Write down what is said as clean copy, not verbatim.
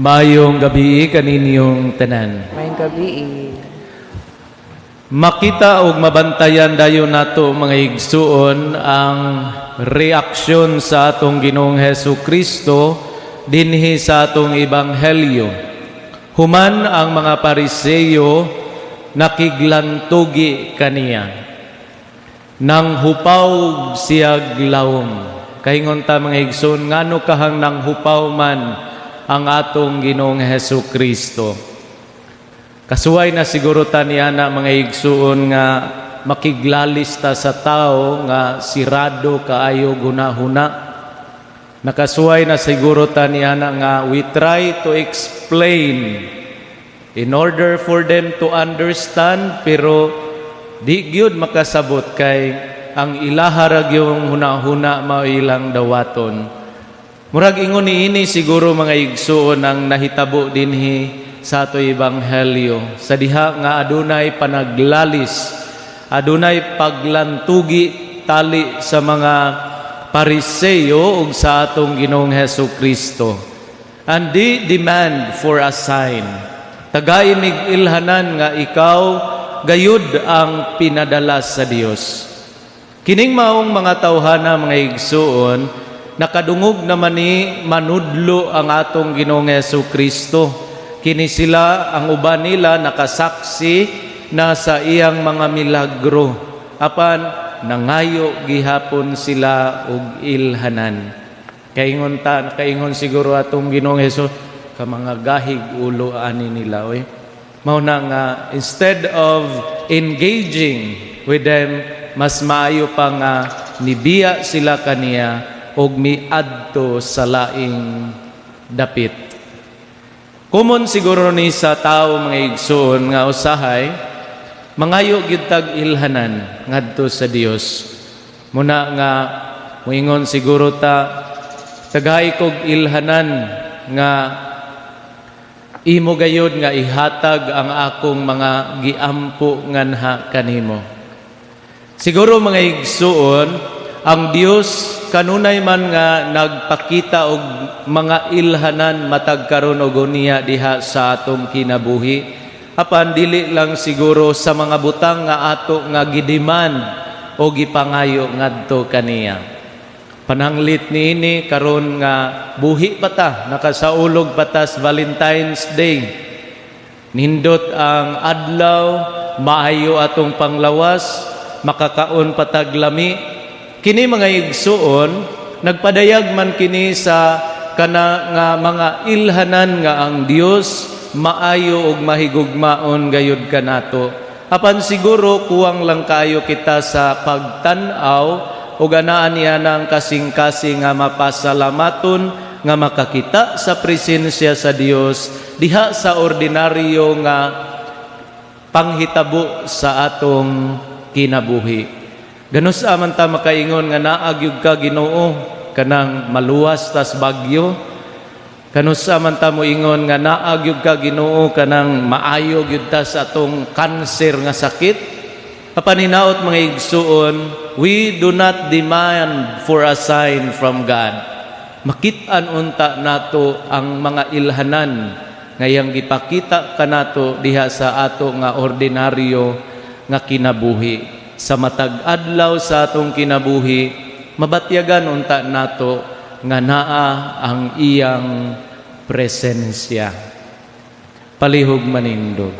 Maayong gabii kaninyong tanan. Maayong gabii. Makita og mabantayan dayon nato, mga igsuon, ang reaksyon sa atong Ginoong Hesus Kristo dinhi sa atong ebanghelyo. Human ang mga Pariseyo nakiglantugi kaniya, nang hupaw siyag lawom. Kaingon ta, mga igsoon, ngano kahang nang hupaw man ang atong Ginoong Hesus Kristo? Kasuway na siguro ta niana, mga igsuon, nga makiglalis ta sa tao nga sirado kaayo gunahuna. Nakasuway na siguro ta niana nga we try to explain in order for them to understand, pero di gyud makasabot kay ang ilaha ra gyung hunahuna mao ilang dawaton. Murag ingon niini siguro, mga igsuon, ang nahitabo dinhi sa ato ebanghelyo sa diha nga adunay panaglalis, adunay paglantugi tali sa mga Pariseyo ug sa atong Ginoong Hesus Kristo. And they demand for a sign. "Tagai mig ilhanan nga ikaw gayud ang pinadala sa Dios." Kining maong mga tawhana, mga igsuon, nakadungog naman ni manudlo ang atong Ginoong Hesus Kristo. Kini sila, ang uban nila nakasaksi na sa iyang mga milagro. Apan nangayo gihapon sila og ilhanan. Kaingon ta, nakaingon siguro atong Ginoong Hesus, "Ka mga gahig ulo ani nila oy." Mao na nga instead of engaging with them, mas maayo pa nga nibiya sila kaniya og miadto sa laing dapit. Common siguro ni sa tao, mga igsoon, nga usahay mangayo gyud tag ilhanan ngadto sa Dios. Muna nga moingon siguro ta, "Tagay kog ilhanan nga imo gayod nga ihatag ang akong mga giampo nganha kanimo." Siguro, mga igsuon, ang Dios kanunay man nga nagpakita og mga ilhanan matag karon og unya diha sa atong kinabuhi. Apan dili lang siguro sa mga butang nga ato nga gidemand o gipangayo ngadto kaniya. Pananglit niini karon nga buhi pa ta, nakasaulog pa ta sa Valentine's Day. Nindot ang adlaw, maayo atong panglawas, makakaon pa tag lami. Kini, mga igsuon, nagpadayag man kini sa kana nga mga ilhanan nga ang Dios maayo ug mahigugmaon gayud kanato. Apan siguro kuwang lang kayo kita sa pagtan-aw ug anaan niya ng kasing-kasing nga mapasalamaton nga makakita sa presensya sa Dios diha sa ordinaryo nga panghitabo sa atong kinabuhi. Ganos aman ta makaingon nga naa gyud ka, Ginoo, kanang maluwas tas bagyo. Kanus man ta moingon nga naa gyud ka, Ginoo, kanang maayo gyud ta sa atong kanser nga sakit. Apan hinaot, mga igsuon, we do not demand for a sign from God. Makit-an unta nato ang mga ilhanan nga iyang gipakita kanato diha sa ato nga ordinaryo nga kinabuhi. Sa matag adlaw sa atong kinabuhi, mabatyagan unta nato nga naa ang iyang presensya. Palihog manindog.